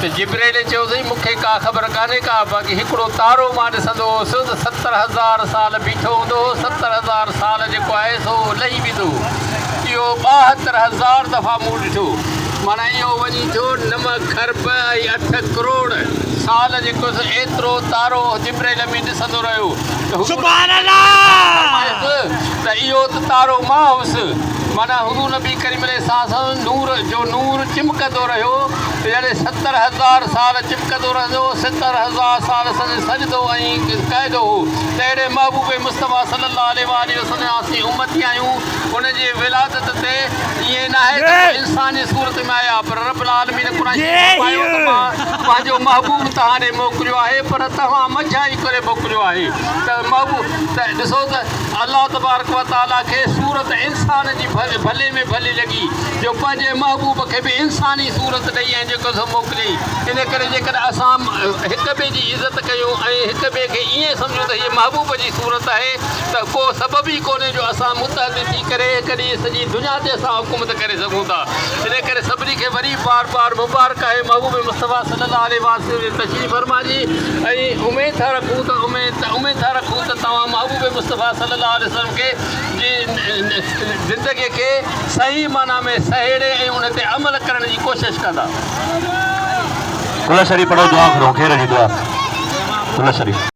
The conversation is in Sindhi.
ته جبرئيل چيو سائين مون کي ڪا خبر ڪانهي ڪا باقي هڪڙو تارو مان ڏسندو هوس ته 70,000 سال بيٺو هوندو هو 70,000 سال جيڪو آهي سو لهي ويندو هو اهو 72,000 دفعا مون ڏٺو معنيٰ اهو وڃي ٿيو نو کرب ۽ اٺ ڪروڙ سال جيڪو سو ايترو تارو جبرئيل امين ڏسندو رهيو ته حضور فرمايس ته اهو ته تارو مان هوس معنيٰ حضور نبي ڪريم عليه السلام نور جو نور چمڪندو رهيو يعني 70,000 سال چمڪندو رهندو هو، 70,000 سال سندس سجدو ۽ قعدو هو ته اهڙي محبوب مصطفيٰ صلي الله عليه واٰله وسلم جا اسين امتي آهيون، ان جي ولادت تي ائين ناهي ته ڪو انساني صورت ۾ آيا پر رب العالمين قرآن شريف فرمايو ته مان پنهنجو محبوب توهان ڏي موڪليو آهي پر توهان منجهان ئي ڪري موڪليو آهي ته محبوب ته ڏسو ته الله تبارڪ و تعاليٰ کي صورت انسان جي ڀلي ۾ ڀلي لڳي جو پنهنجي محبوب کي به انساني صورت ڏئي ۽ جيڪو سو موڪليائين. ان ڪري جيڪڏهن اسان هڪ ٻئي جي عزت ڪيون ۽ هڪ ٻئي کي ائين سمجهون ته هيء محبوب جي صورت آهي ته ڪو سبب ئي ڪونهي جو اسان متحد ٿي ڪري هڪ ڏينهن سڄي دنيا تي اسان حڪومت ڪري سگهون ٿا. ان ڪري سڀني کي وري بار بار مبارڪ آهي محبوب مصطفيٰ صلي الله عليه وآله جي تشريف فرما جي ۽ اميد ٿا رکون ته اميد ٿا رکون ته توهان محبوب مصطفيٰ صلي الله عليه وسلم کي جي زندگي کي صحيح معنيٰ ۾ سهيڙي ۽ ان تي عمل ڪرڻ جي ڪوشش ڪندا. قل شريف پڙهو دعا گهرو خير جي دعا قل شريف.